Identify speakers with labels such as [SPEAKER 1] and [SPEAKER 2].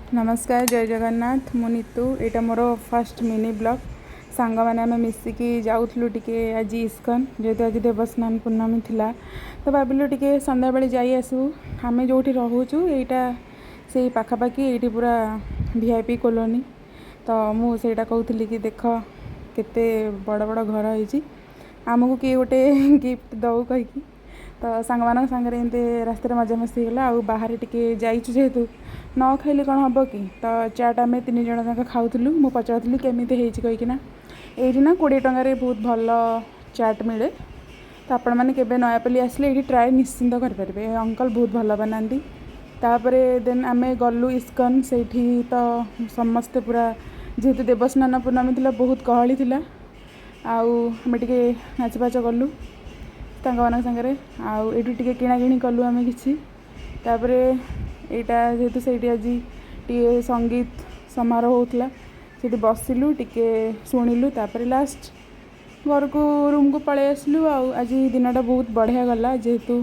[SPEAKER 1] ନମସ୍କାର, ଜୟ ଜଗନ୍ନାଥ। ମୁଁ ନିତୁ। ଏଇଟା ମୋର ଫାର୍ଷ୍ଟ ମିନି ବ୍ଲଗ୍। ସାଙ୍ଗମାନେ ଆମେ ମିଶିକି ଯାଉଥିଲୁ ଟିକେ ଆଜି ଇସ୍କନ। ଯେହେତୁ ଆଜି ଦେବସ୍ନାନ ପୂର୍ଣ୍ଣମୀ ଥିଲା, ତ ଭାବିଲୁ ଟିକେ ସନ୍ଧ୍ୟାବେଳେ ଯାଇ ଆସିବୁ। ଆମେ ଯେଉଁଠି ରହୁଛୁ, ଏଇଟା ସେଇ ପାଖାପାଖି। ଏଇଠି ପୁରା ଭିଆଇପି କଲୋନୀ। ତ ମୁଁ ସେଇଟା କହୁଥିଲି କି ଦେଖ, କେତେ ବଡ଼ ବଡ଼ ଘର ହେଇଛି, ଆମକୁ କିଏ ଗୋଟେ ଗିଫ୍ଟ ଦେଉ କହିକି। ତ ସାଙ୍ଗମାନଙ୍କ ସାଙ୍ଗରେ ଏମିତି ରାସ୍ତାରେ ମଜାମସ୍ତି ହେଇଗଲା। ଆଉ ବାହାରେ ଟିକେ ଯାଇଛୁ ଯେହେତୁ, ନ ଖାଇଲେ କ'ଣ ହେବ କି? ତ ଚାଟ୍ ଆମେ ତିନି ଜଣ ଯାକ ଖାଉଥିଲୁ। ମୁଁ ପଚାରୁଥିଲି କେମିତି ହେଇଛି କହିକିନା। ଏଇଠି ନା 20 ଟଙ୍କାରେ ବହୁତ ଭଲ ଚାଟ୍ ମିଳେ। ତ ଆପଣମାନେ କେବେ ନୟାପଲ୍ଲୀ ଆସିଲେ ଏଇଠି ଟ୍ରାଏ ନିଶ୍ଚିନ୍ତ କରିପାରିବେ। ଏ ଅଙ୍କଲ ବହୁତ ଭଲ ବନାନ୍ତି। ତାପରେ ଦେନ୍ ଆମେ ଗଲୁ ଇସ୍କନ। ସେଇଠି ତ ସମସ୍ତେ ପୁରା, ଯେହେତୁ ଦେବସ୍ନାନ ପୂର୍ଣ୍ଣମୀ ଥିଲା, ବହୁତ ଗହଳି ଥିଲା। ଆଉ ଆମେ ଟିକେ ନାଚ କଲୁ ତାଙ୍କମାନଙ୍କ ସାଙ୍ଗରେ। ଆଉ ଏଇଠୁ ଟିକେ କିଣାକିଣି କଲୁ ଆମେ କିଛି। ତାପରେ ଏଇଟା ଯେହେତୁ ସେଇଠି ଆଜି ଟିକେ ସଙ୍ଗୀତ ସମାରୋହ ହେଉଥିଲା, ସେଇଠି ବସିଲୁ, ଟିକେ ଶୁଣିଲୁ। ତାପରେ ଲାଷ୍ଟ ଘରକୁ, ରୁମ୍କୁ ପଳେଇ ଆସିଲୁ। ଆଉ ଆଜି ଦିନଟା ବହୁତ ବଢ଼ିଆ ଗଲା ଯେହେତୁ